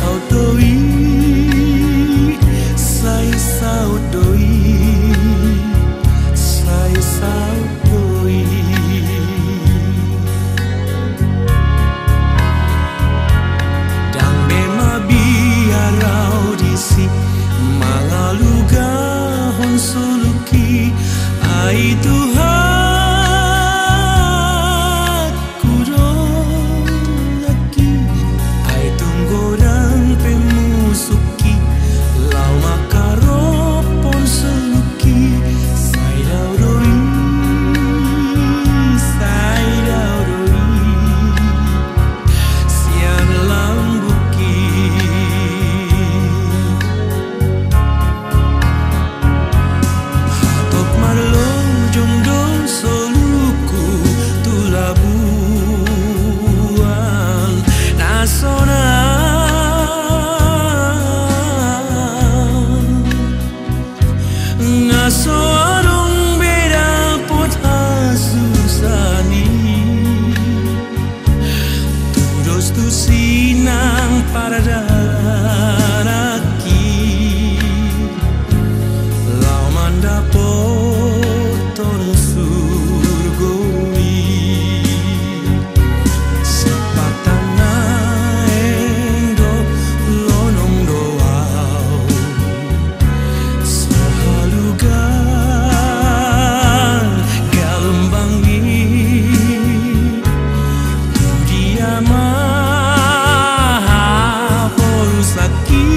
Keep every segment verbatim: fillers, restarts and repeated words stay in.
Saut do i, sai saut do i, sai saut do i. Ndang be mabiar au disi mangalugahon soluki, ai Tuhan, hudolangki, ai tung godang pe musukki laho mangkarophon soluki. Sai dao do i, sai dao do i sian lambungki. Hatop marlojong do soluku tu labuan na sonang, na so adong be dapot hasusaan i. Tudos tu sinang paradalanki laho mandapothon surgo i. Sipata naeng do lonong do au, so halugan galombang i. Tu dia ma haporusangki,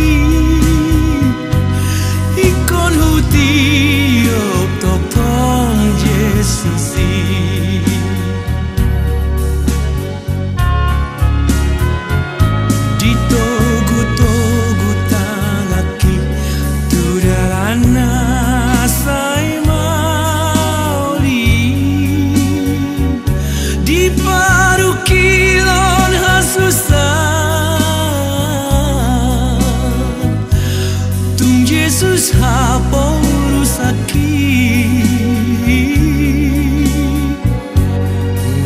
ingkon hutiop tongtong Jesus i. Ditogutogu tanganki tu dalan na sai maol i, diparungkilhon hasusaan, tung Jesus haporusangki.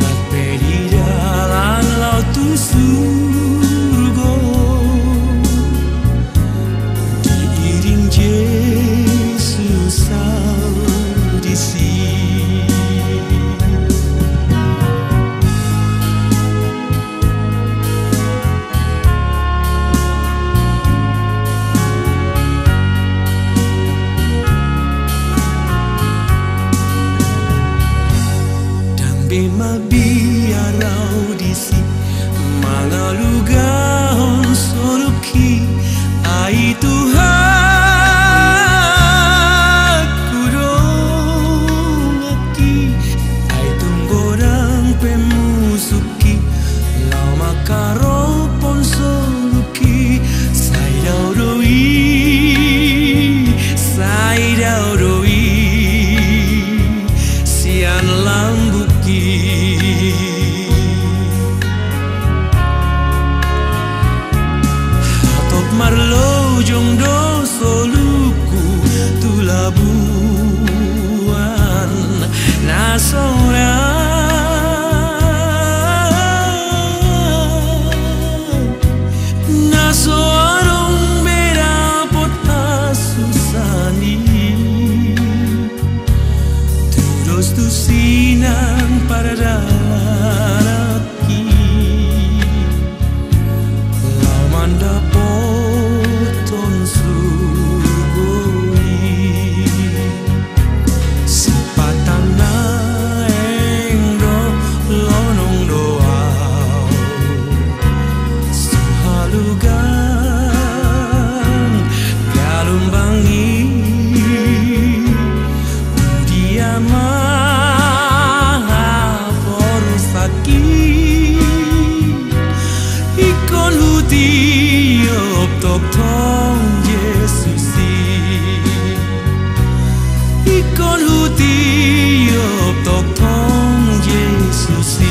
Nang pe di dalan laho tu surgo, diiring Jesus au disi. Ndang be mabiar au disi mangalugahon soluki, ai Tuhan, hudolangki, ai tung godang pe musukki laho mangkarophon soluki. Sai dao do i, sai dao do i sian lambungki. Hatop marlojong do soluku tu labuan na sonang, na so adong be dapot hasusaan i. Tudos tu sinang paradalan i, laho mandapothon surgo i. Sipata naeng do lonong do au, so halugan galombang i. Tu dia ma haporusangki, ingkon hutiop tongtong Jesus i. Ingkon hutiop tongtong Jesus i.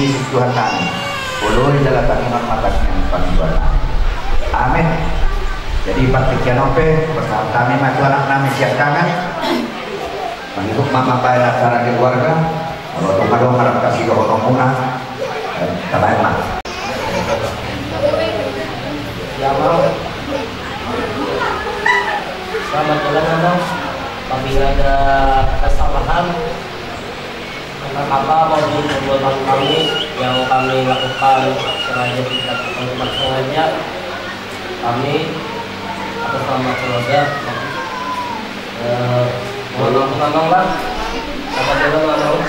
Tuhan nami, oloi jala tangianghon ma tangiang pangidoan nami. Amin. Jadi partingkian on pe, pasahat hami ma tu anak nami sian tangan. Mangihut ma mambaen acara keluarga. Molo tung adong harap kasidohononmuna, eh, tabaen ma. Ya, Bang. Selamat jalan, Abang. Apabila ada kesalahan, minta maaf, Bang, di perbuatan kami yang kami lakukan sengaja tidak, bukan sengaja. Kami atas nama keluarga, eh, mohon ampun, Abang, Bang. Selamat jalan, Abang.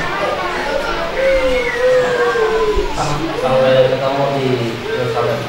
Sampai ketemu di Yerusalem.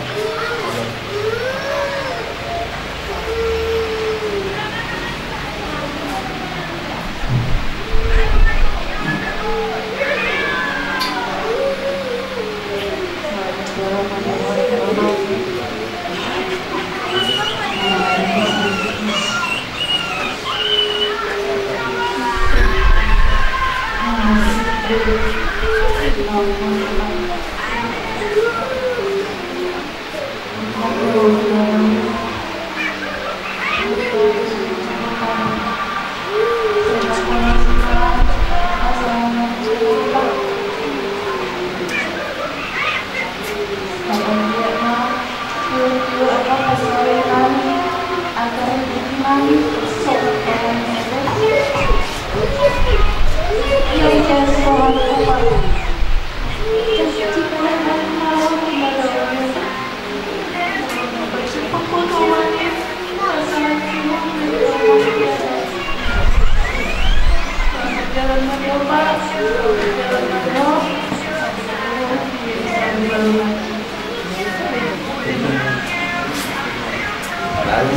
Amin.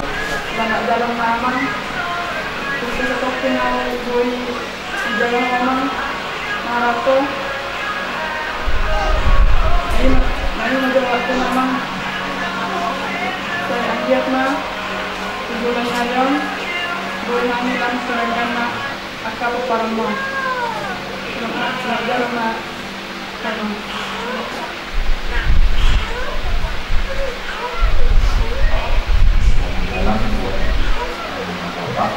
Selamat jalan, Amang. Khusus untuk kenal boy. Jalan memang maraton. Ini, ini menjelaskan memang saya anggiat ma tujuan ayam, boy nami dan serangkan ma, angka peparan ma. Selamat, selamat jalan ma. Selamat. Dalam buat Bapak.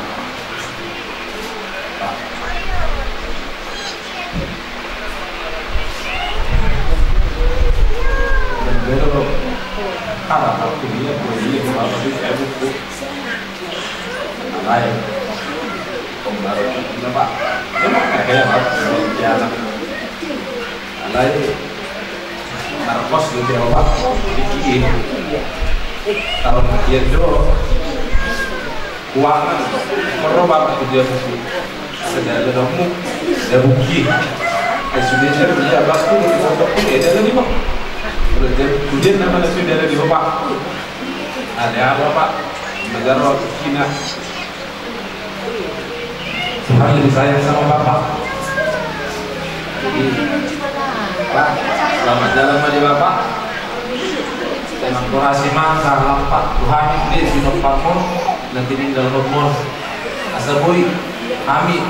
Alai. Alai. Narkos do dia, Bapak. Dikit. Taruh dia do. Kuangan. Perlu, Bapak, dia buku. Ada, ada kamu. Ada buku. Eh, sudah, sudah, dia, Bapak, tuh, di pondok, tuh, ada lagi, Bang. Udah, dia, dia nama sudah ada di Bapak. Ada apa, Pak? Negara waktu Cina. Tuhan lebih sayang sama Bapak. Jadi, Pak, selamat jalan ma di Bapak. Terima kasih ma, selamat Tuhan di sini Pak Mon, nanti di dalam Mon. Asa boi kami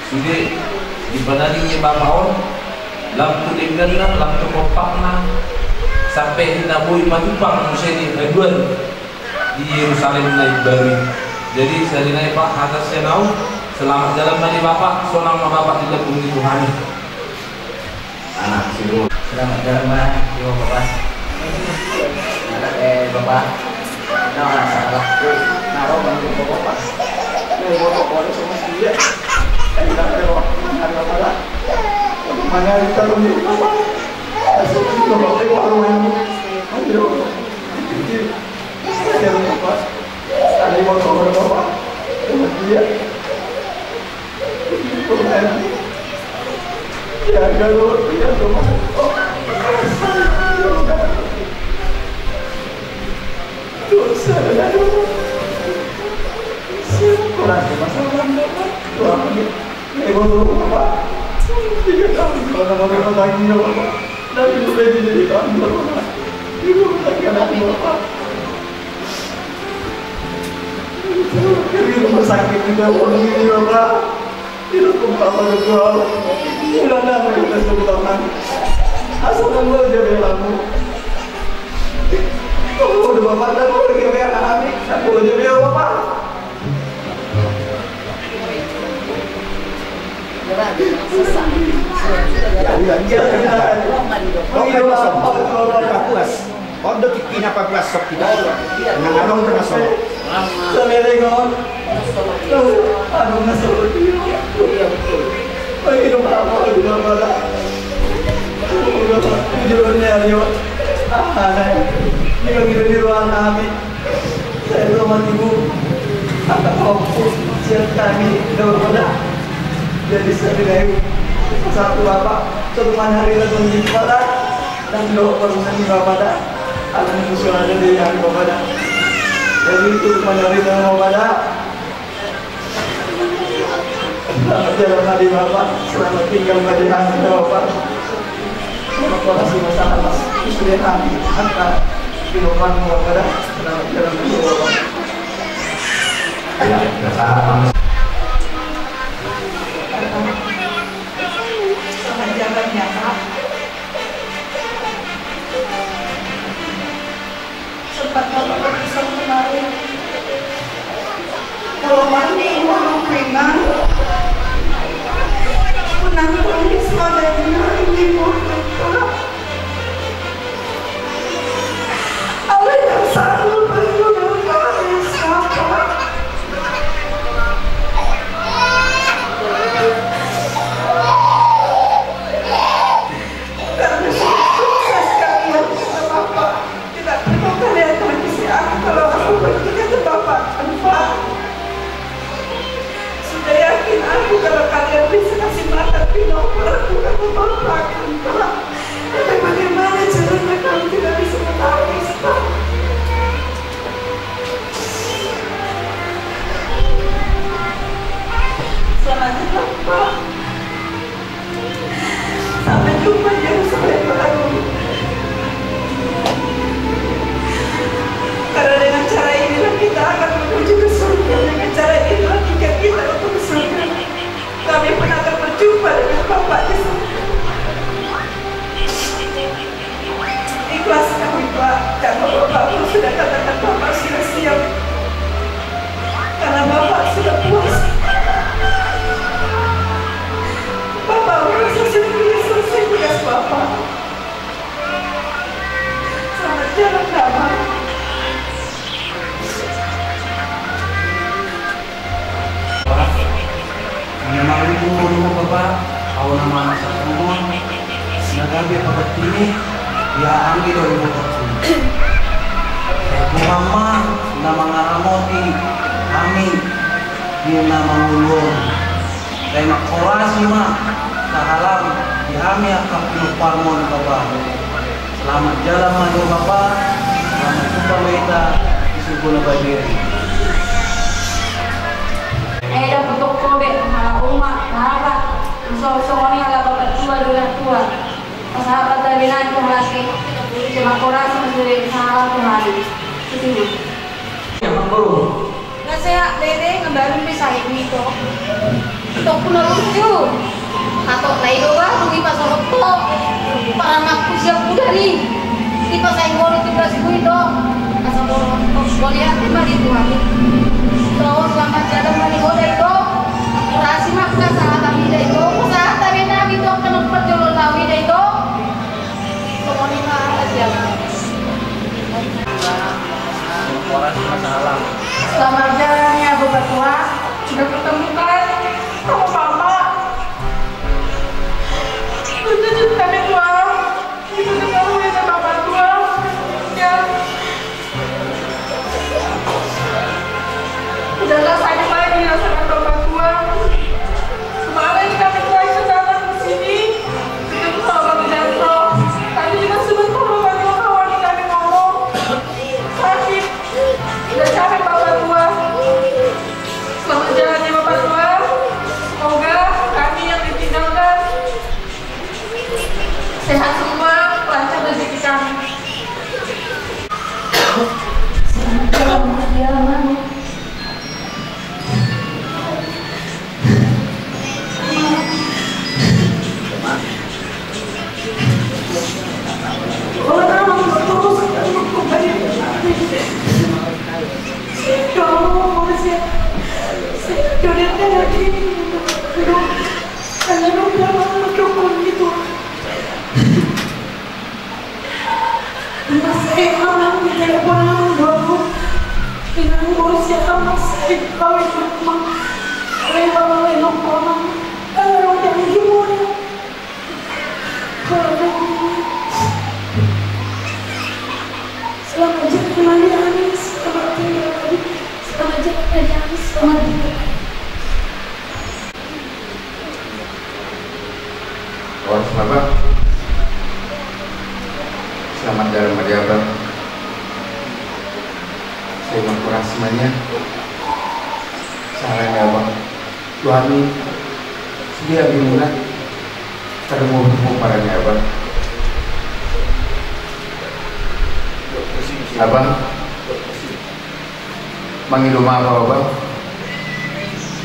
sudah dipanadingi Bapak on, lam tu dengganna, lam tu kompakna, sampai di naboi matupang musim di haduan di Yerusalem na imbaru i. Jadi, sahali nai, Pak, hata sian au, selamat jalan ma di Bapak, sonang ma Bapak dilambungi Tuhan i. Anak sibu. Selamat jalan ma di Bapak. Anak, eh, Bapak. Nah, salah. Nah, Bapak, Bapak. Nah, Bapak, Bapak, sama dia. Eh, Bapak, Bapak. Mana kita tuh, Bapak? Asal kita, Bapak, Bapak. Ayo. Ada yang mau sama Bapak? Sama dia. Tuhan. Ya, kalau dia sama. Dosa, ya. Kurang masalah, Bapak. Tuhan. Ibu tuh, Bapak. Tiga tahun, Bapak, Bapak, Bapak, ini, Bapak. Dari dulu ini jadi tahun, Bapak. Ibu, Bapak, kenapa, Bapak? Di rumah sakit juga, Bapak, ini, Bapak. Di rumah, Bapak, juga. Bulan lama kita sebut, Bapak. Asa nang lo jabe lamu. Kamu udah bapak dan keluarga ya kami. Aku lo jabe ya bapak. Iya, iya, iya. Oke, Mas. Oke, Mas. Ondo tingkina papuas sok kita. Nang adong tengah solo. Samelengon. Adong na solo. Iya, betul. Bagi dong apa lagi nama dah. Jujurnya Rio. Ah, nah. Ini bagi di ruang kami. Saya belum mati bu. Apa kau pun siap kami dalam pada. Jadi saya bilang satu bapak. Satu hari lagi di kepala. Dan dohot parumaen ni bapa da. Ala ni musu ada di ari bapa da. Jadi itu manari dengan bapa da. Selamat jalan tadi bapa. Selamat tinggal tadi hari bapa. Terima kasih masalah mas. Sudah kami angkat di bapa bapa da. Selamat jalan tadi bapa. Ya, ya, salam. Selamat jalan ya Pak. Sempat dapat berpisah kemarin. Kalau mandi mau ringan. Menang tangis pada ini. Alai tak sanggup berguna kami siapa. Karena sukses kalian kata Bapak. Tidak perlu kalian tangisi aku kalau aku pergi kata Bapak. Bapak. Sudah yakin aku kalau kalian bisa kasih makan minum aku kata Bapak. Bapak. Tapi bagaimana caranya kalau tidak bisa menangis, Pak? Selamat jalan, Pak. Sampai jumpa di hari sampai bertemu. Karena dengan cara inilah kita akan menuju ke surga. Dengan cara inilah tiket kita untuk ke surga. Kami pun akan berjumpa dengan Bapak di surga. Ikhlas kami, Pak, karena Bapak pun sudah katakan Bapak sudah siap. Karena Bapak sudah puas. Bapak merasa sudah punya selesai tugas Bapak. Selamat jalan, Bapak. Bapa, na marungu ro bapa, au na mangasahon na gabe paganti ni, ia hami do ibotohon. Tuhan ma na mangaramoti hami di na mangolu on. Sai manghorasi ma sahalam di hami angka pinomparmon bapa. Selamat jalan ma jo bapa. Selamat jumpa ma hita di surgo na badia i. Eda putuk kobe ala umak ala bapa. Uso uso ngoni ala bapa tua dona tua. Pasahat ma tabe nami tu halak i. Sai manghorasi ma sude sahalam tu hami. Isi ma. Ia mangguru. Nga sehat lele nga baru pe sai ito. Ito pun na lucu. Atok na ido baru i pasohot to. Paranakku siap udah ni. Ipa sai ngolu tugas ku ito. Asa boros to. Boli hati ma di Tuhan. Ito selamat jalan ma di hoda ito. Kurasi ma kuda sahat ami da ito. Kusahat ami da ito. Kenapa jolo tahu ida ito. Ito moni ma aja. Horas masalah. Selamat jalan ya Bapak Tua. Sudah bertemu kan sama Bapak. Lucu cerita nih Tua. Itu ketahui ya Bapak Tua. Ya. Udah tak sakit lagi ya sama Bapak Tua. Kemarin kami lagi datang ke sini. Ketemu sama Bapak Jantro. Tadi cuma sebentar Bapak Tua kawan kami ngomong. Sakit. Udah capek Bapak Tua. Selamat jalan ya Bapak Tua. Selamat jalan, Maliani. Selamat tinggal, Maliani. Selamat jalan, Maliani. Selamat tinggal. Horas ma, Abang. Selamat jalan ma di Abang. Sai ma horas ma nian. Sahala ni Abang, tu hami sude abimuna, tarlumobi tu pomparan ni Abang. Abang, mangido maaf au, Abang.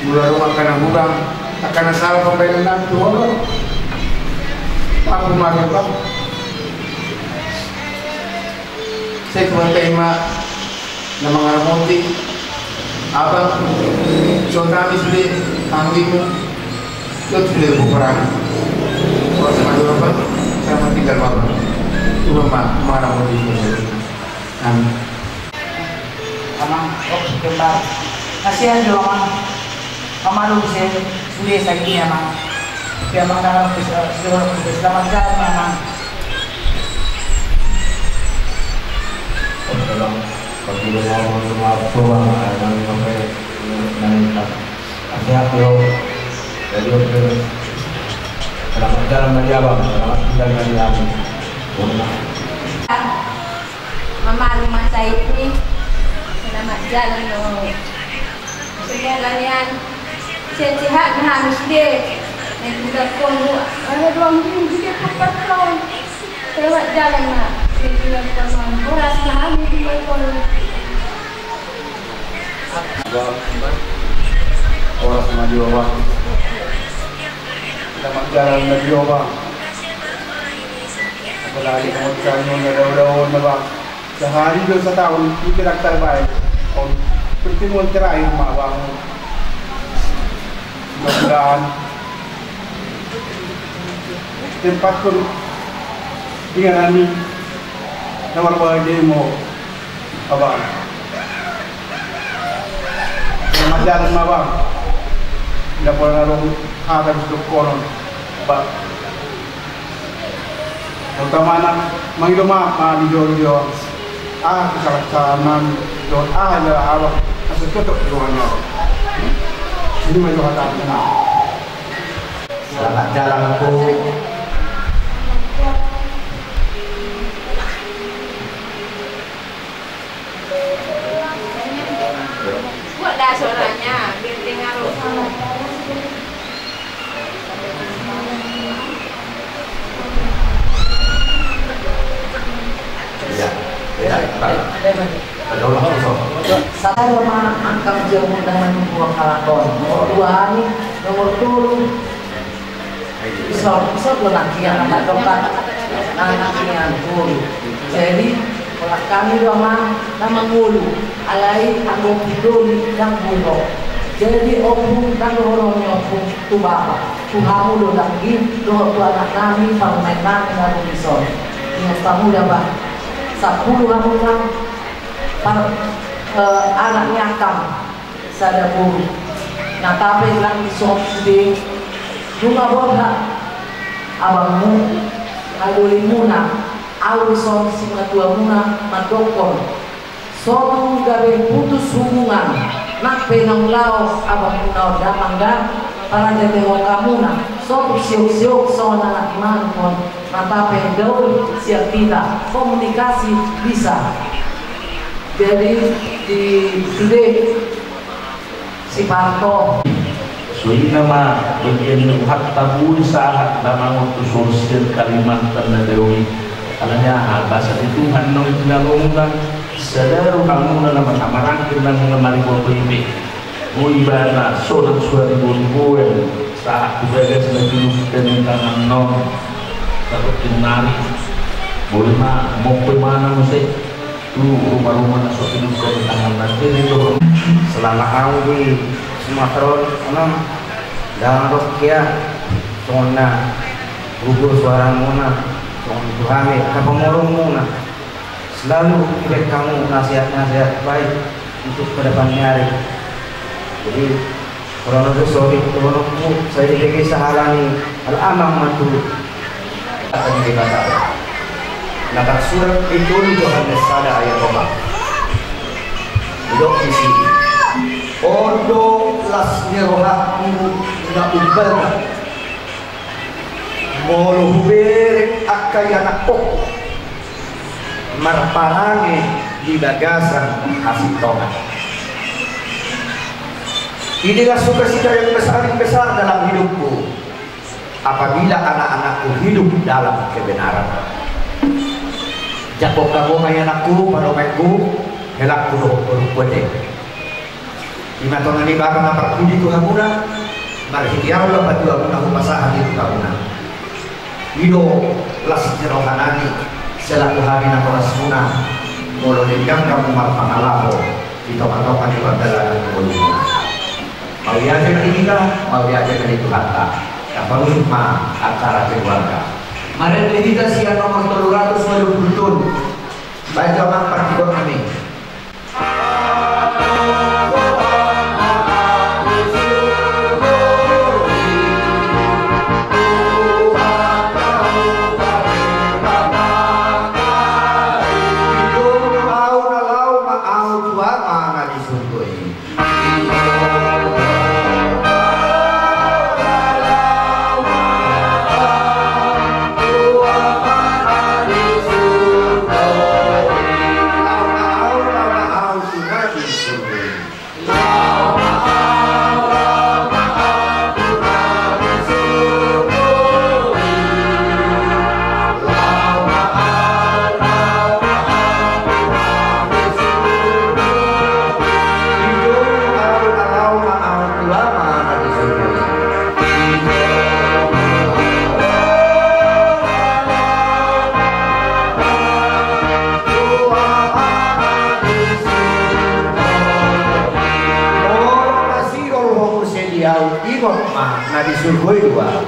Molo adong angka na hurang, angka na salah pambahenannami tu ho, Abang, ampun ma, Abang. Sai Tuhanta i ma na mangaramoti Abang, songon hami sude, hami tu ho, sude tu pomparan. Horas ma di ho, Abang. Selamat tinggal ma, Abang. Tuhan ma mangaramoti. Amin. Amang, oh, kembar. Kasihan jo, Amang. Amang, lu bisa sudah saya ini, Amang. Biar Amang dalam bisa, sudah orang bisa selamat jalan, Amang. Oke, Bang. Bagi lu mau, mau, mau, mau, mau, mau, mau, mau, mau, mau, sehat, yo. Jadi, oke. Selamat jalan, Bang, ya, Bang. Selamat tinggal, Bang, ya, Bang. Mamalu ma sahat ni. Selamat jalan, no. Semoga nian sehat-sehat ma hami sude. Nang tinggal komu, ada dua minggu sude, empat tahun. Selamat jalan, Mak. Nang tinggal komu, horas ma hami tinggal komu. Horas ma di ho, Bang. Selamat jalan ma di ho, Bang. Apalagi kamu tanya na dao-dao na, Bang. Sehari do sataon, itu tidak terbaik. Om, pertemuan terakhir ma, Bang. Mudah-mudahan tempathon inganan ni na marbahagia i ma, Abang. Selamat jalan ma, Bang. Nda pola na adong hata di situ konon, Bang. Utamana mangido maaf ma di jolo-jolo. Ah, kesalahan-kesalahan nami, dohot aha jala Abang, asa cocok di ruangan nami. Ini ma jo hata ni, Bang. Selamat jalan, Bang. Kuat dah suaranya, biar dengar. Ya, ya, ya. Ada ulang lagi, Bang. Sada ma angka jauh dan menunggu angka lakon. Nomor dua ni, nomor tolu. Isor, isor do nangkiningan, na dongka nangkiningan. Jadi, holan hami do, Amang, na mangolu, alai anggo pudoni ndang boi ho. Jadi, ompung, ndang dohonon ni ompung tu bapa, tu hamu do ndang i, dohot tu anak nami, parumaen nami na dung dison. Ingot hamu da, Bang, sampulu hamu, Bang, par, eh, anak ni angkang. Sada boru. Na tape ndang dison sude, nunga borhat abangmu, hadolimuna, ahu dison simatuamuna mandokkon, so tung gabe putus hubungan, nang pe naung laho abangmuna on damang da, parange pe ho hamuna, so tung siok-siok songon anak ni manuk on, na tape daol sian hita, komunikasi bisa. Jadi di sude Siparto. Songon i ma bagian ni rohanta, boi sahat damang on tu son sian Kalimantan na dao i. Alani aha? Basa ni Tuhan naung jinalomuna, sada do hamuna na marhamaranggi nang na mariboto i pe. Boi ibana sonang suari boriboan sahat tu bagas na tinungkun ni tangan on. Sahat tu nari. Boi ma, mompe ma na muse tu ruma-ruma na so tinungkun ni tangan na tiri do. Selama ahu di Sumatera on, ndang adong hea songon na gugur suaramuna songon tu hami angka pamoruonmuna. Lalu dibaen hamu nasihat-nasihat baik untuk ke depan ni ari. Jadi, kalau nunga so diturunku, sai dibege sahalani alang ma tu. Kata ni Debata na tarsurat di tolu Johannes sada ayat opat. Didok disi, on do las ni rohangku na umbalna, molo hubereng angka ianakhonku marparange di bagasan hasintongan. Inilah sukacita yang besar, yang besar dalam hidupku, apabila anak-anakku hidup dalam kebenaran. Jangkon hamu ma ianakhonku, parumaenku, helangku dohot borungku ate. I ma tona ni Debata na parpudi tu hamuna, marhite au na patua muna hupasahat i tu hamuna. I do las ni rohanami, selaku hami natorasmuna, molo denggan hamu marpangalaho di tonga-tonga ni pardalanan ngolumuna. Mauliate ma di hita, mauliate ma di Tuhanta. Tapaulus ma acara keluarga. Marende hita sian nomor tolu ratus walu pulu tolu. Baca ma partigor nami. Molo masihol ho muse di au, ingot ma na di surgo i do au.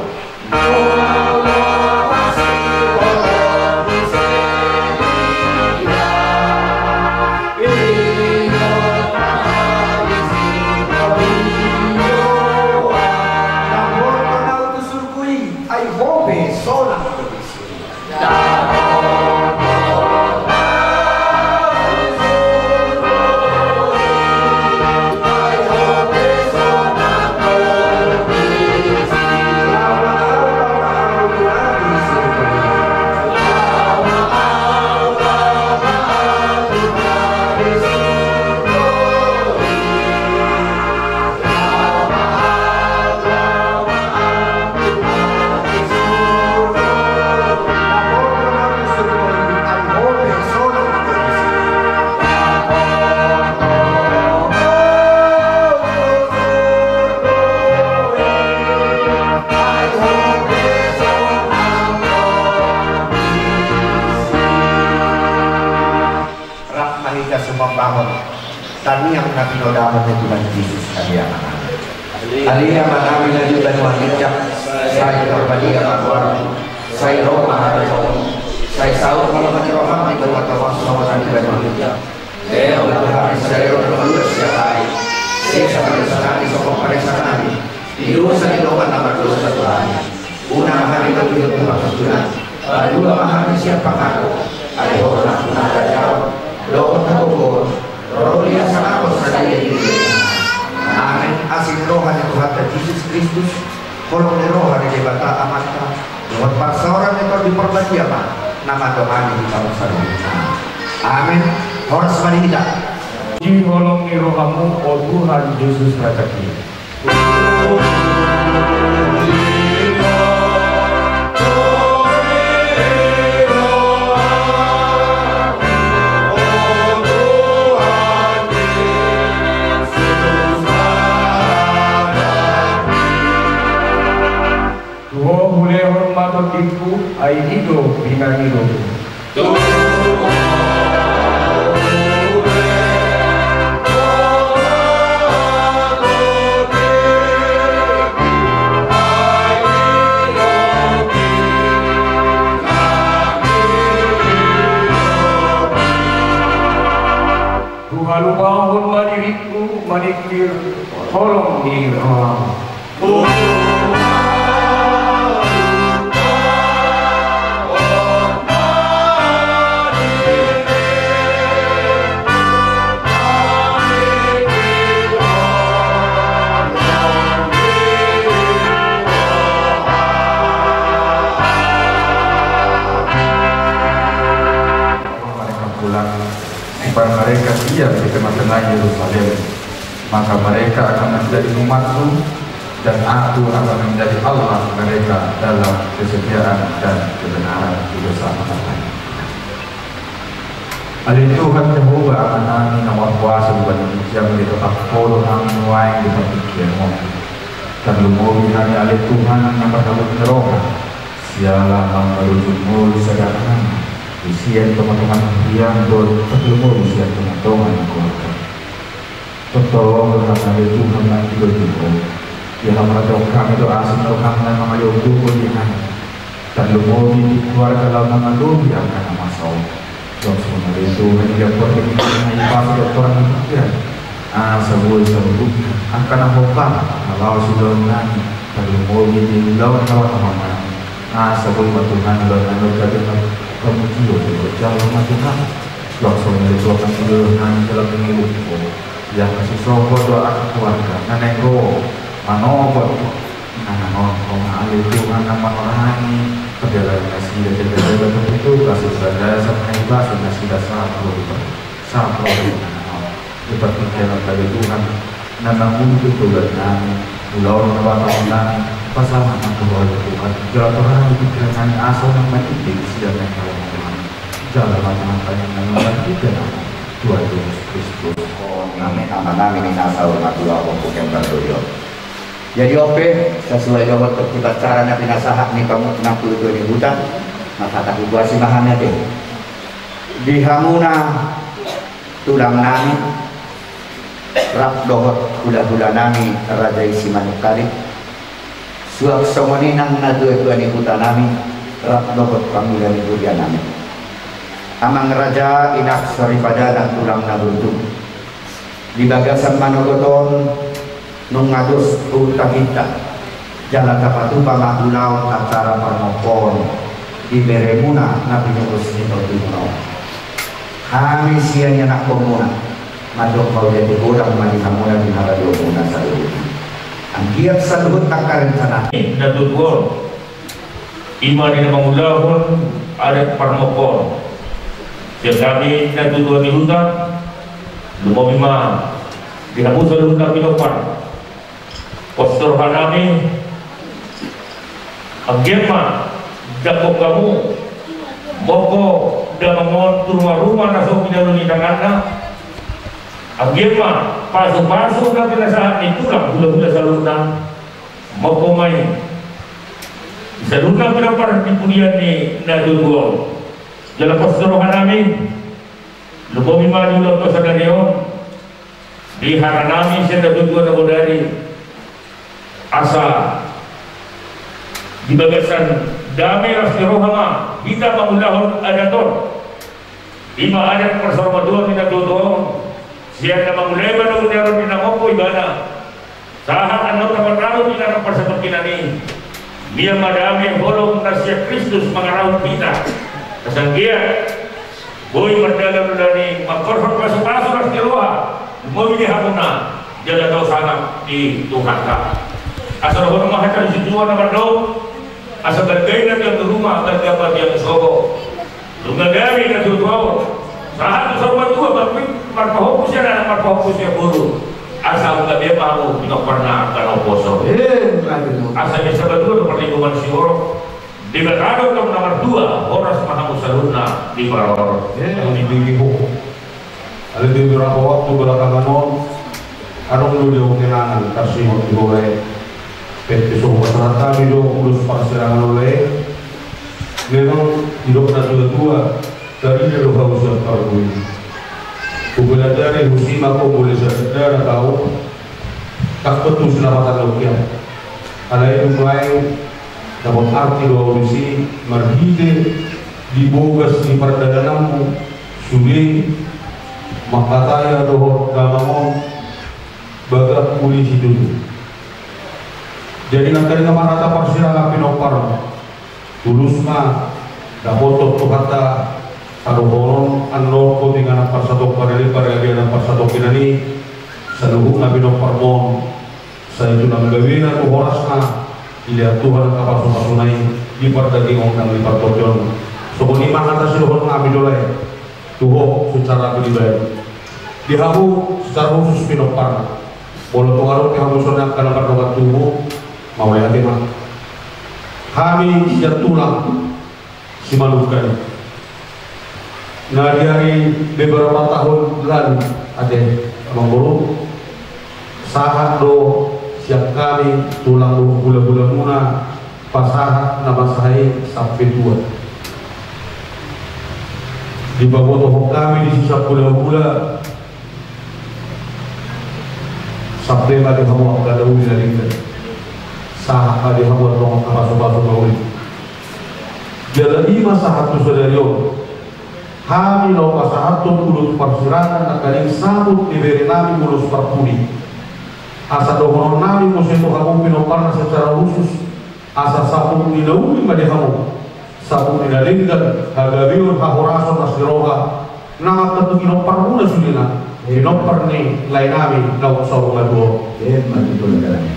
Rap ma hita sumambahon tangiang na pinodahon ni Tuhan Jesus, Ale Amanami. Ale Amanami na di banua ginjang, sai parbadia ma goarmu, sai ro ma harajaonmu, sai saut ma lomo ni roham di banua tonga on songon na di banua ginjang. Lehon ma tu hami sadari on hangoluan siapari. Sesa ma dosanami songon panesanami di dosa ni dongan na mardosa tu hami. Unang hami togihon tu parhundulan, palua ma hami sian pangago. Ai Ho do nampuna harajaon dohot hagogoon, ro di hasangapon sadari on. Amen. Asi ni roha ni Tuhanta Jesus Kristus, holong ni roha ni Debata Amanta, dohot parsaoran ni Tondi Parbadia ma na mandongani hita on saluhutna. Amen. Horas ma di hita. Di holong ni rohamu, o Tuhan Jesus Raja i. Tu Ho hulehon ma tondingku, ai Ho do pinangidoku. Bangun ma diringku maningkir holong ni roham. Mereka pulang, supaya mereka diam di tengah-tengah Yerusalem. Maka mereka akan menjadi umat-Ku, dan Aku akan menjadi Allah mereka dalam kesetiaan dan kebenaran. Di dosa mereka. Ale Tuhan Jahowa, Amanami na markuasa di banua ginjang, ditatap Ho do hami nuaeng di partingkian on. Tarlumobi hami ale Tuhan na marhabot ni roha, siala mangalo jumolo sada hami, di sian tonga-tonga ni huriaM dohot tarlumobi sian tonga-tonga ni keluarga. Tongtong do hami ale Tuhan nang didok Ho, ia hamuna tongtong hami do asi ni rohaM na mangayomi Ho di hami. Tarlumobi di keluarga laho mangadopi angka na masa on. Suang songon i ale Tuhan, ia porlu hami na i pasu dohot torang ni pikiran, asa boi saluhutna angka na hombar na laho siulaonnami, tarlumobi di ulaon na laho nami, asa boi ma Tuhan ulaonnami gabe na pamujion di jolo ma Tuhan. Suang songon i ale Tuhan, nang didok hami jala mangihuthon, ia kasi soho do angka keluarga na naeng ro manopot inganan on. Ho ma ale Tuhan na manorangi pardalanan nasida, jala jala tu tugas, jala jala sampe na i pasu nasida sahat ro di par-, sahat ro di inganan on. Di partingkian on ale Tuhan, na mangihut tu ulaonnami, ulaon na laho nami, pasahat ma tu Ho ale Tuhan, jala torangi pingkirannami asa unang maninding sian na hinaholongan. Jalo ma Tuhan, pangidoan nami, Tuhan Yesus Kristus. Amin. Amanami na saur matua, Ompu Kembar Doyo. Jadi on pe, sesuai dohot tertib acara na pinasahat ni pangulu na puluh dua ni huta, maka tahutuasi ma hami ate. Di hamuna tulang nami, rap dohot hula-hula nami Raja i Simanungkalit, suang songon i nang natua-tua ni huta nami, rap dohot pangula ni huria nami. Amang raja, inang soripada nang tulang na burju. Di bagasan manogot on, nunga dos uhum taginta, jala tapatupa ma ulaon acara parnompoon di beremuna na pinungkus ni tondi muna on. Hami sian ianakhonmuna, mandok mauliate godang ma di hamuna di haradeonmuna saluhutna. Anggiat saluhut angka rencana. Na tutu on. Ima di na mangulahon adat parnompoon. Sian hami na tutu on di huta, lumobi ma di hamu saluhutna pinompar. Pos ni roha nami, anggiat ma dapot hamu mongko damang on tu ruma-ruma na so pinalua ni tanganna. Anggiat ma pasu-pasu na pinasahat ni tulang hula-hula saluhutna mongko ma i. Saluhutna pinompar di pudian ni na tutu on. Jala pos ni roha nami, lumobi ma di ulaon sadari on, di hata nami sian na tutu on na bodari, asa di bagasan dame ras ni roha ma hita mangulahon adat on. Ima adat parsaurmatuaon ni na tutu on, sian na mangulahon adat on di na mompo ibana. Sahat annon na martaon di na parsatongkinan i. Ia ma dame holong na sian Kristus mangarahut hita. Asa anggiat boi mardalan ulaon i, mangkorhon pasu-pasu ras ni roha, lumobi di hamuna, jala tau sangap di Tuhanta. Asa dohonon ma hata ni situatua na mandok, asa balga i na tiang di ruma, balga ma tiang sogo. Nunga gabe na tutu on, sahat tu saur matua, marpahompu sian anak, marpahompu sian boru. Asa nunga gabe ma hamu pinompar na angka na umposo. Asa di sabatua tu parlinggoman siborok, Debata do tong na martua, horas ma hamu saluhutna di parorot. Di tingki ho. Alai di beberapa waktu belakangan on, adong do di au kenangan tarsihon di holan i. Pette so hupasahat hami do ulos parsirangan holan i. Memang didok na tua-tua, tarida do hau sian pargui. Hupelajari husi ma ho mule sasintana tahu, tak betul silamatan lokia. Alai umai dapot arti do au disi marhite di bogas ni pardalananmu. Sude Mangkatai dohot damang on, bagak uli situtu. Jadi nangkaning ma hata parsirangan pinomparmu. Tulus ma dapothon Tuhanta hadohonon, annon hot inganan parsatongkinan i, pargabean parsatongkinan i, saluhutna pinomparmu on. Sai tulang gabena tu horasna, dilehon Tuhan angka pasupasuna i di pardagingon nang di partondion. Songon i ma hata sidohonon nami do lae tu ho secara pribadi. Di hamu secara khusus pinomparna. Molo tung adong di hamu songon i angka na mardongan tubu, mauliate ma. Hami sian tulang Simalungun i. Na di ari beberapa tahun lalu, ate, amangboru, sahat do sian hami tulang dohot hulahulamuna pasahat na masa i sampe tua. Dipabotohon hami disi sahulahula, sampe ma di hamu angka na uli na denggan. Sahat ma di hamu antong angka pasupasu na uli. Jala i ma sahat tu sadari on. Hami laho pasahathon ulos parsirangan nangkaning saput ni bere nami ulos parpudi. Asa dohonon nami muse tu hamu pinomparna secara khusus. Asa saput ni na uli ma di hamu. Saput ni na denggan, hagabeon, hahorason, las ni roha. Nang angka tu pinomparmuna sudena. Pinompar ni lae nami naung saur matua on. Emma tutu, lae nami.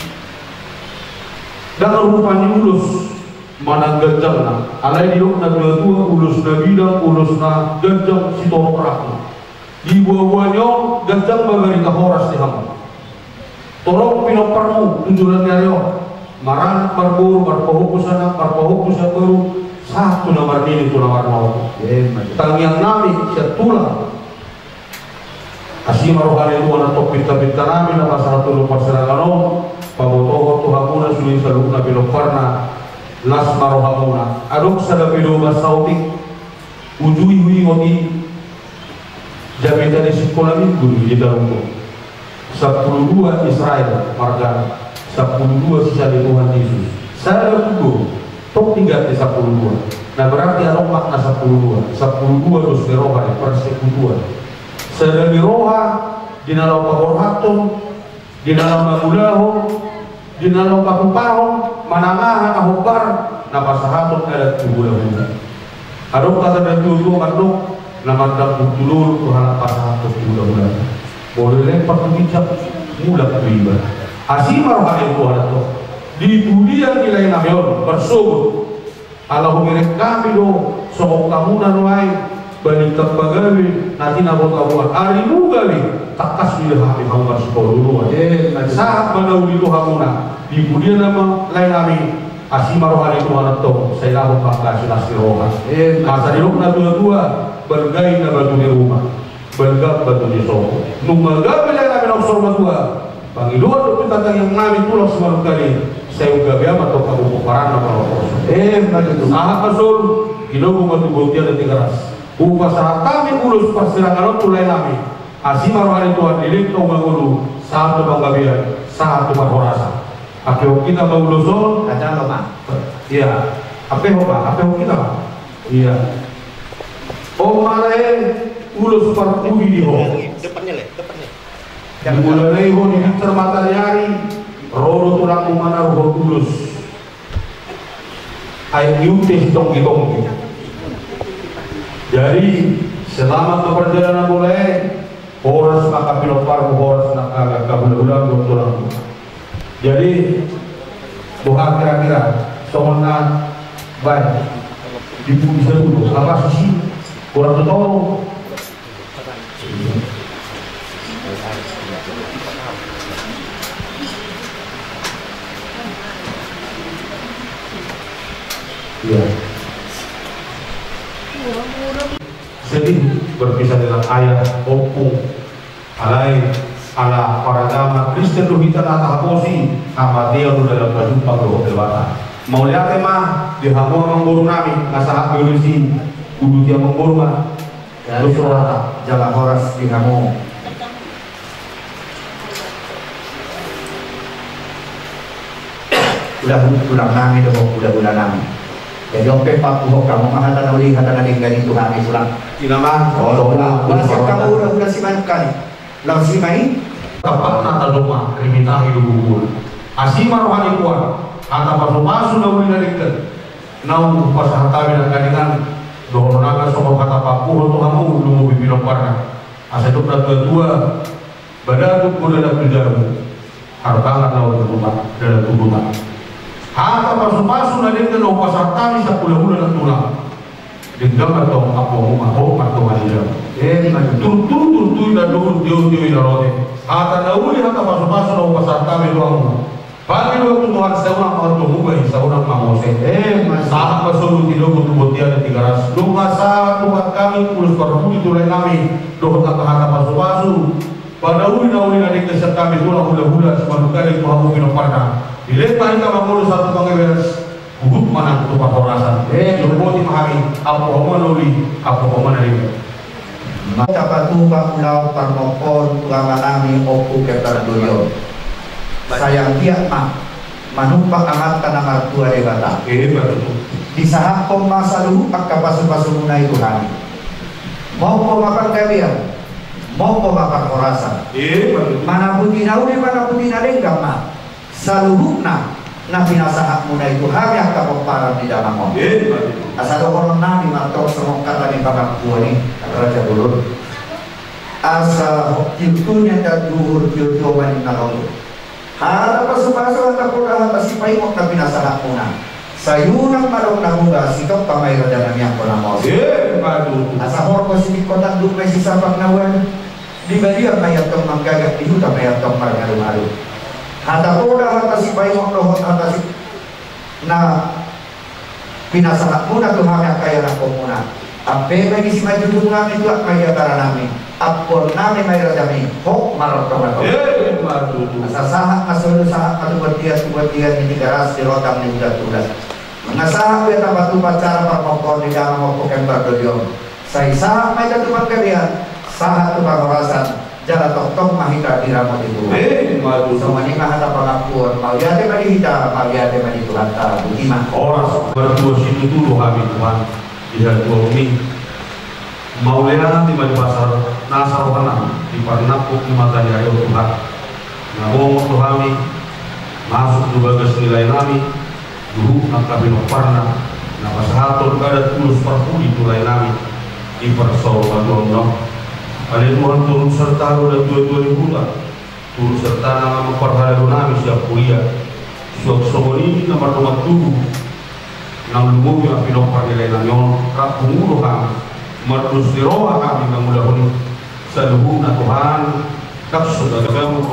Ndang rupa ni ulos manang ganjangna, alai didok na tuatua, ulos na bidang, ulos na ganjang sitorop rangku. Di buabuana on ganjang ma barita horas di hamu. Torop pinomparmu tu joloan ni ari on, maranak marboru, marpahompu anak, marpahompu siambaru, sahat tu na marnini tu na marnono. Emma tutu. Tangiang nami sian tulang, asi ma roha ni Tuhan antong pintapinta nami na pasahat ulos parsirangan on, pabotohon tu hamuna sude saluhutna pinomparna, las ma rohamuna. Adong sada pedoman saotik, uju i huingot i, jamita ni sikola minggu di Tarogong. Sampulu dua Israel margana, sampulu dua sisa ni Tuhan Yesus. Sada tudo, tong diganti sampulu dua. Nah, berarti adong makna sampulu dua. Sampulu dua dos ni roha ni persekutuan. Sada ni roha di na laho paborhathon, di na laho mangulahon, di na laho patupahon, manang aha na hombar na pasahaton adat tu hulahula. Adong hata ni natuatua mandok, na mandang tu dolok do halak pasahathon tu hulahula. Molo dilempar tu ginjang, mulak tu iba. Asi ma roha ni Tuhan antong. Di pudian ni lae nami on, marsogot. Ala hubereng hami do, songon hamuna nuaeng, balintang pagabe, na tinabotaboan, arimu gabe, tangkas do hami hamu marsipaolo-oloan. Eh, na sahat ma na uli tu hamuna, di pudian ma lae nami, asi ma roha ni Tuhan antong, sai laho pangkasi las ni roha. Eh, na asa didok na tuatua, balga i na batu ni ruma. Balga batu ni sopo. Nunga gabe lae nami naung saur matua. Pangidoan dohot pintapinta nami tulang Simalungun i. Sai gabe ma antong hamu pomparanna molo poso. Eh, na tutu. Sahat ma solu. Ginomu ma tu bontean na Tigaras. Hupasahat hami ulos parsirangan on tu lae nami. Asi ma roha ni Tuhan, dilehon tu mangolu. Sahat tu panggabean. Sahat tu parhorasan. Ampehon hita ma ulos on. Kacalo ma. Iya. Ampehon ma. Ampehon hita ma. Iya. On ma lae ulos parpudi di ho. Depannya, Le, depannya. Di mulana i ho di pincar mataniari, ro do tulangmu manaruhon ulos. Aek ni unte sitonggi-tonggi. Jadi, selamat ma perjalanan mu lae. Horas ma angka pinomparmu, horas ma angka hulahulam dohot tulangmu. Jadi, boha kira-kira, songon na baen di puji satu, apa sisi kurang tu tolu? Iya. Sedih berpisah dengan ayah, ompung. Alai, ala paragama Kristen do hita na tahaposi, hamatean do dalan pajumpang dohot Debata. Mauliate ma di hamu amangboru nami, na sahat be ulos i, uduti amangboru ma. Jala horas di hamu. Udah, ulang nami dohot hulahula nami. Jadi on pe papuhon hamu ma hata na uli hata na denggan i tu hami tulang. Inang. Olo, olo, olo. Boasa hamu ula-ula simanungkaling? Laos i ma i. Tampakna tadok ma rimitahi do bubuna. Asi ma roha ni Tuhan. Hata pasu-pasu na uli na denggan na hupasahat hami nangkaningan, dohononnami songon hata papuhon tu hamu lumobi pinomparna. Asa didok natua-tua, badatuk do dalan tu jabu, harbangan laho tu huta, dalan tu huta. Hata pasu-pasu na denggan na hupasahat hami sahula-hula nang tulang. Denggan ma tong, ampu hamu ma, hot ma tong, adila. Eh, na turtu, turtu, na dohot, tio, tio, i na lote. Hata na uli, hata pasu-pasu na hupasahat hami tu hamu. Pangidoan tu Tuhan, sai unang ma tong hubahen, sai unang ma mose. Eh, ma sahat ma solu ni dohot tu bontean ni Tigaras. Nunga sahat tu hami, ulos parpudi tu laenami, dohot angka hata pasu-pasu. Panauli na uli na denggan sian hami tulang, hula-hula simanungkaling tu hamu pinomparna. Dilehon ma hita mangolu sahat tu panggabean, huhut ma nang tu parhorasan. Eh, boti ma hami, ampu hamu ma na uli, ampu hamu ma na denggan. Tapatupa ulaon parmokkoon tu amanami Ompu Kembar Dolion. Sai anggiat ma manumpak Amanta na martua Debata. Eh, betul. Disahaphon ma saluhut angka pasu-pasumuna i tu hami. Mompo ma panggabean, mompo ma parhorasan. Eh, betul. Manaputi na uli, manaputi na denggan ma saluhutna na pinasahatmuna i tu hami angka pomparan ni damang on. Eh, betul. Asa dohononnami ma tong songon hata ni pangampuon i, Raja Bolon. Asa ho-, tio-tio ni andan duhur, tio-tio ma ninna ro. Hata pasu-pasu, hata poda, hata sipaingot na pinasahatmuna. Sai unang ma adong na muba, sitompa ma i rajanami angka na mauas. Eh, betul. Asa horbo sitingko tanduk ma i sisapak na ualu. Di balian ma i antong manggagak, di huta ma i antong marngalu-ngalu. Hata poda, hata sipaingot dohot hata si-, na pinasahatmuna tu hami angka ianakhonmuna. Ampe ma i di simanjujungnami, tuat ma i di ataranami. Ampuonnami ma i rajami, hot ma ro tongtong. Eh, ma tutu. Asa sahat ma solu, sahat ma tu bontean, tu bontean ni Tigaras, di rondang ni udan-udan. Nunga sahat be tapatupa acara parmokkoon ni damang Ompu Kembar Dolion. Sai sahat ma hita tu panggabean, sahat tu parhorasan, jala tongtong ma hita diramoti Tuhan. Eh, ma tutu. Songon i ma hata pangampuon, mauliate ma di hita, mauliate ma di Tuhanta, boti ma. Horas, martua situtu do hami Tuhan, di hatuaonMi. Mauliate ma di basa nasa rohanami, di parnangkok ni mata ni ari on Tuhan. Na bongot do hami, masuk tu bagas ni laenami, luhut angka pinomparna, na pasahathon adat ulos parpudi tu laenami, di parsaurmatuaonna on. Ale Tuhan, turut serta ro da tua-tua ni huta, turut serta nang amang parhalado nami sian huria, suang songon i na mardongan tubu, nang lumobi ma pinompar ni laenami on, rap pungu do hami, mardos ni roha hami mangulahon i, saluhutna Tuhan, Taksu gagamu.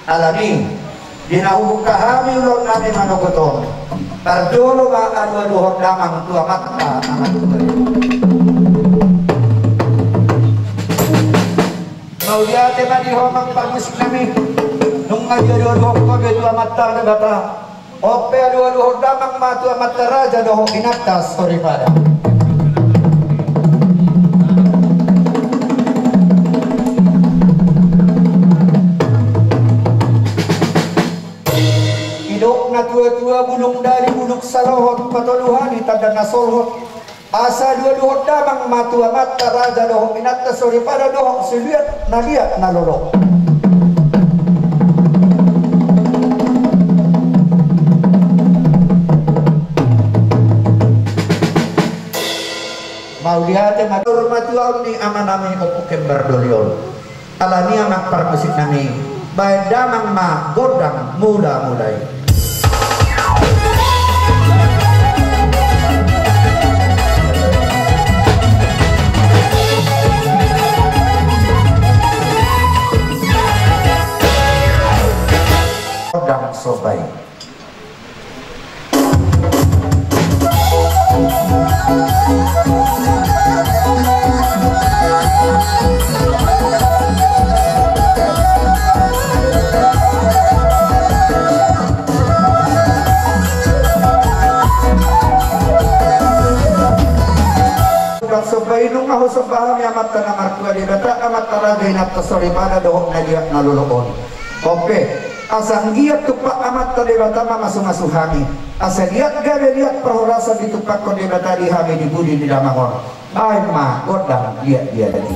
Alani, di na hubuka hami ulaon nami manogot on, parjolo ma alualuhon damang tu amanta na martua i. Mauliate ma di ho amang parmusik nami, nunga dialualuhon ho be tu amanta Debata. On pe alualuhon damang ma tu amanta raja dohot inanta soripada. Didok na tuatua, bulung dali bulung salohot, patoluhon i tanda na solhot. Asa alualuhon damang ma tu amanta raja dohot inanta soripada dohot si liat na liat na lolo. Mauliate ma di ho amang parmusik nami, baen damang ma gondang mulamula i. Gondang somba i. Gondang somba i nunga husomba hami amanta na martua Debata, amanta raja, inanta soripada dohot na liat na lolo on. On pe, asa anggiat tumpak amanta Debata mamasumasu hami, asa liat gabe liat parhorasan ditumpakhon Debata di hami di pudi ni damang on. Baen ma gondang liat liat i.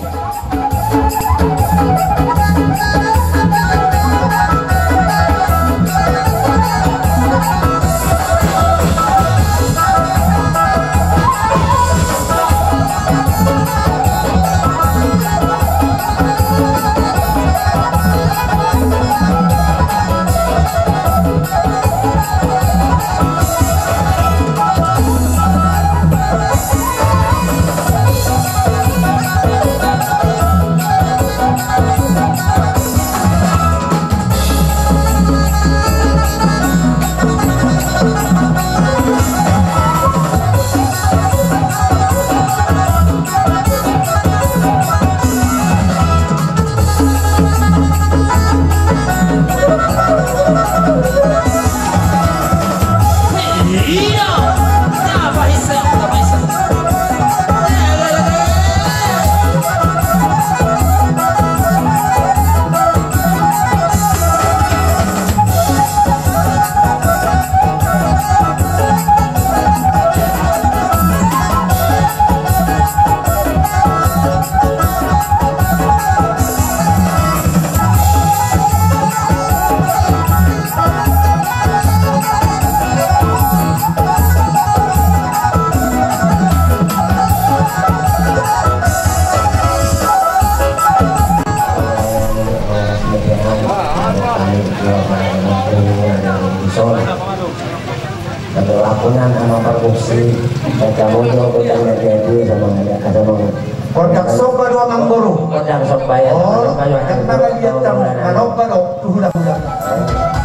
Gondang somba do amang boru. Gondang somba i. Gondang somba i. Gondang somba i. Gondang somba i. Gondang somba i.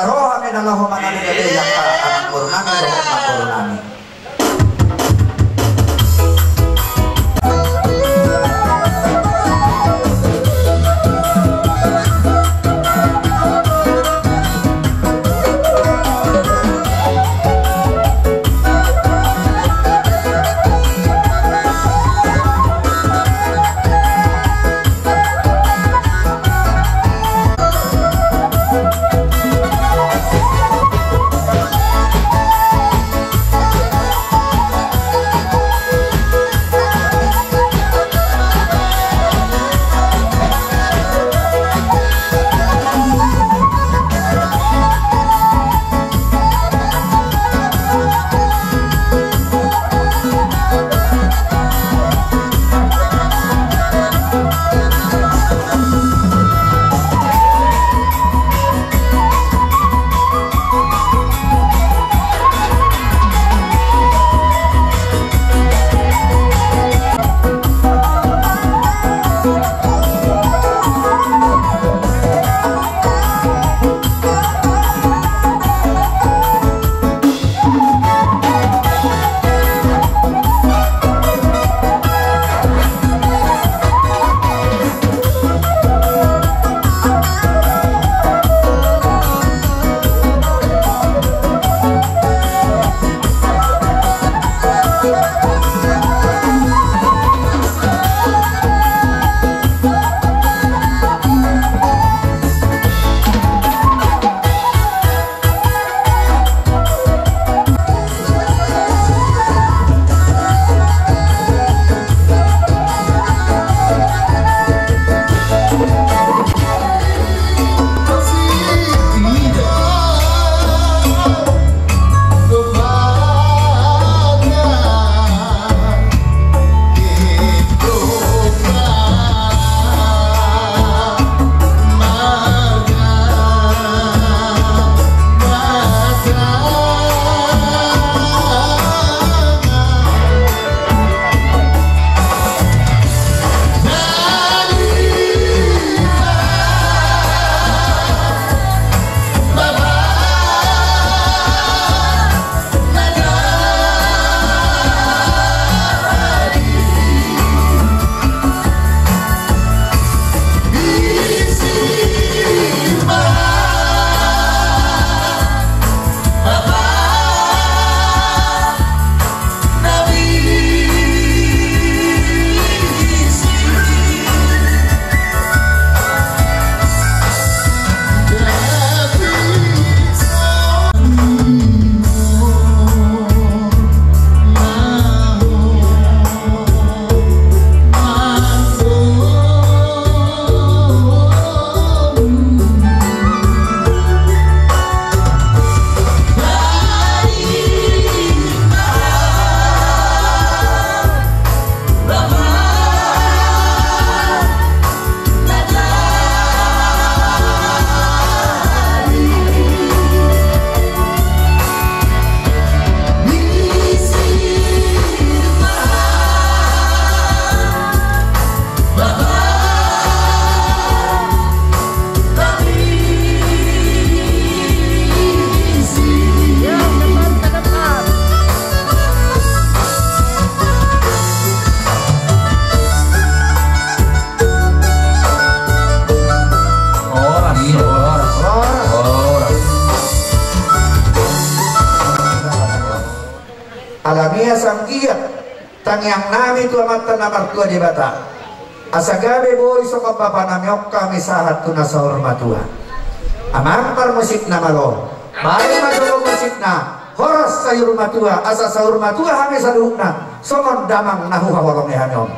Roha me na laho manang gabe i angka anak boru nami dohot namboru nami. Horas, horas, horas, horas. Alani i asa anggiat tangiang nami tu Amanta na martua Debata, asa gabe boi songon bapa nami on hami sahat tu na saur matua. Amang parmusikna, malo, baen ma jolo musikna. Horas saur matua, asa saur matua hami saluhutna songon damang na huhaholongi hami on.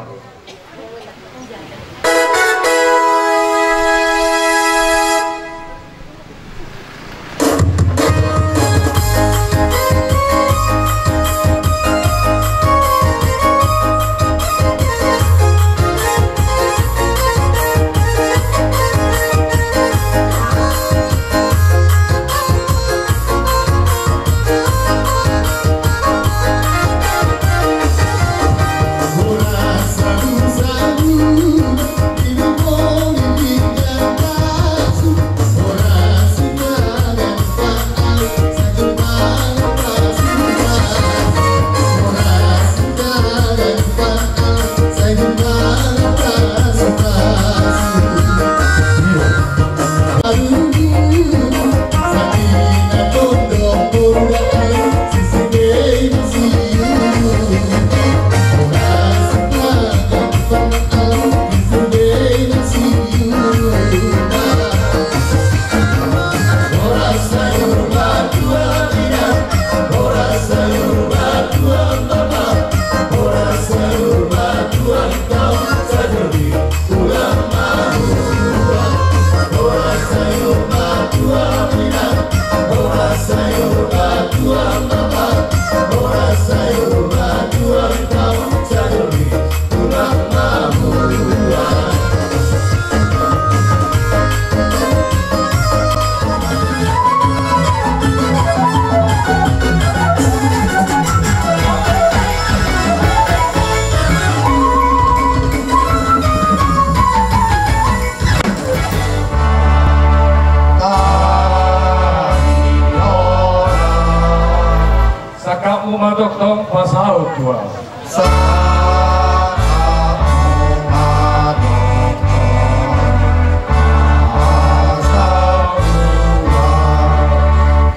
Tongtong pasaut tu ahu.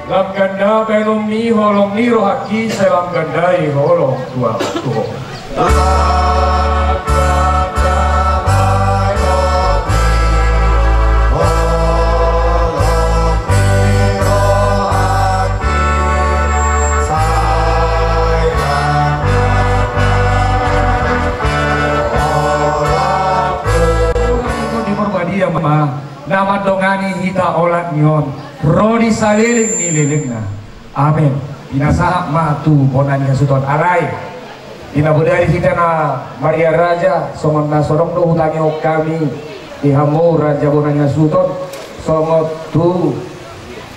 Lam ganda baenonmi holong ni rohangki, sai lam ganda i holong tu ahu. Di Parbadia ma na mandongani hita olat ni on ro di saleleng ni lelengna. Amen. Pinasahat ma tu bona ni hasuhuton. Alai di na bodari hita na Maria Raja, songon na so adong do hutangihon hami di hamu raja bona ni hasuhuton, songon tu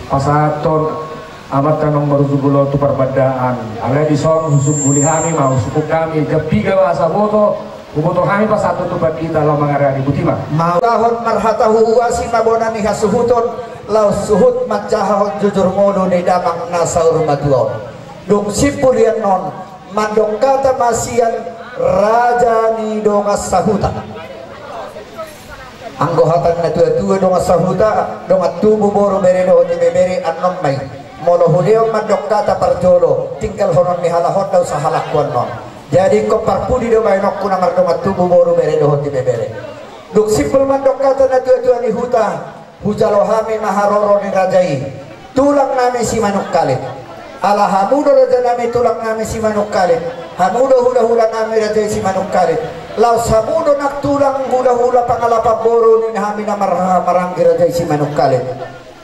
pasahathon amanta naung marujung ulaon tu Parbandaan. Alai dison husungguli hami ma, husungkun hami, jala piga ma asa boto, huboto hami pasahathon tu pandita laho mangarani. Botima. Mauliate marhata huhuasi ma bona ni hasuhuton, laos suhut manjahahon jujur ngolu ni damang na saur matua on. Dung simpul i annon, mandok hata ma sian raja ni dongan sahuta. Anggo hata ni na tuatua, dongan sahuta, dongan tubu, boru, bere dohot ibebere, annon ma i. Molo hulehon mandok hata parjolo, tinggalhonon ni halak on do sahalakku annon. Jadi ingkon parpudi do baenonku na mardongan tubu, boru, bere dohot ibebere. Dung simpul mandok hata na tuatua ni huta, hujalo hami ma haroro ni raja i, tulang nami Simanungkalit. Ala hamu do raja nami, tulang nami Simanungkalit, hamu do hulahula nami raja i Simanungkalit, laos hamu do nang tulang hulahula pangalapan boru ni hami na marhahamaranggi raja i Simanungkalit.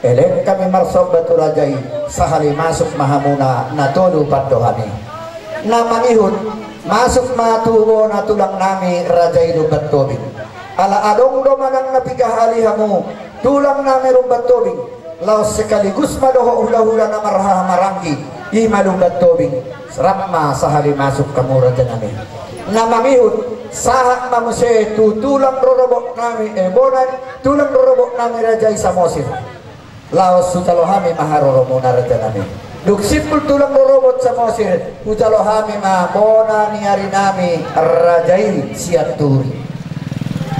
Elek hami marsomba tu raja i, sahali masuk ma hamuna na tolu pandohan i. Na mangihut, masuk ma tu bona tulang nami raja i Lumban Tobing. Ala adong do manang na piga hali hamu tulang nami Lumban Tobing, laos sekaligus ma dohot hulahula na marhahamaranggi, i ma Lumban Tobing, rap ma sahali masuk hamu raja nami. Na mangihut, sahat ma muse tu tulang rorobot nami, eh, bona, tulang rorobot nami raja i Samosir. Laos hujalo hami ma haroromuna raja nami. Dung simpul tulang rorobot Samosir, hujalo hami ma bona ni ari nami raja i Sianturi.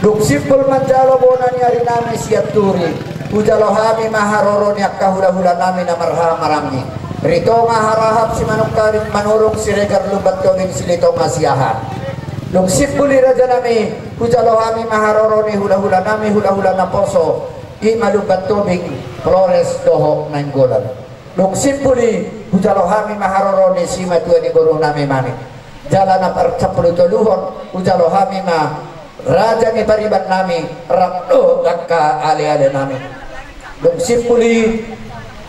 Dung simpul manjalo bona ni ari nami Sianturi, hujalo hami ma haroro ni angka hulahula nami na marhahamaranggi. Ritonga Harahap, Simanungkalit, Manurung, Siregar, Lumban Tobing, Silitonga, Siahaan. Dung simpul i raja nami, hujalo hami ma haroro ni hulahula nami, hulahula naposo, i ma Lumban Tobing, Flores dohot Nainggolan. Dung simpul i, hujalo hami ma haroro ni simatua ni boru nami Manik. Jala na parsampulu toluhon, hujalo hami ma raja ni pariban nami, rap dohot angka aleale nami. Dung simpul i,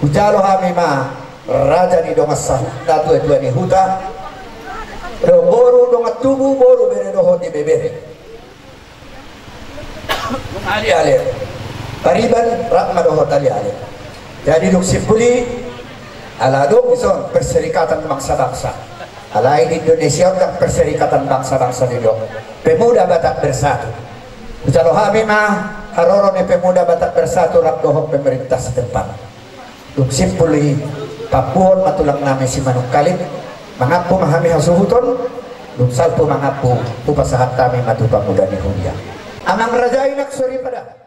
hujalo hami ma raja ni dongan sahuta, na tuatua ni huta, dohot boru, dongan tubu, boru, bere dohot ibebere. Aleale. Pariban rap ma dohot aleale. Jadi dung simpul i, ala adong dison perserikatan bangsa-bangsa. Alai di Indonesia on kan perserikatan bangsa-bangsa didok. Pemuda Batak Bersatu. Hujalo hami ma haroro ni Pemuda Batak Bersatu rap dohot pemerintah setempat. Dung simpul i, pampuhon ma tulang nami Simanungkalit, mangampu ma hami hasuhuton. Dung salpu mangampu, hupasahat hami ma tu pamuda ni huria. Amang raja i nang soripada.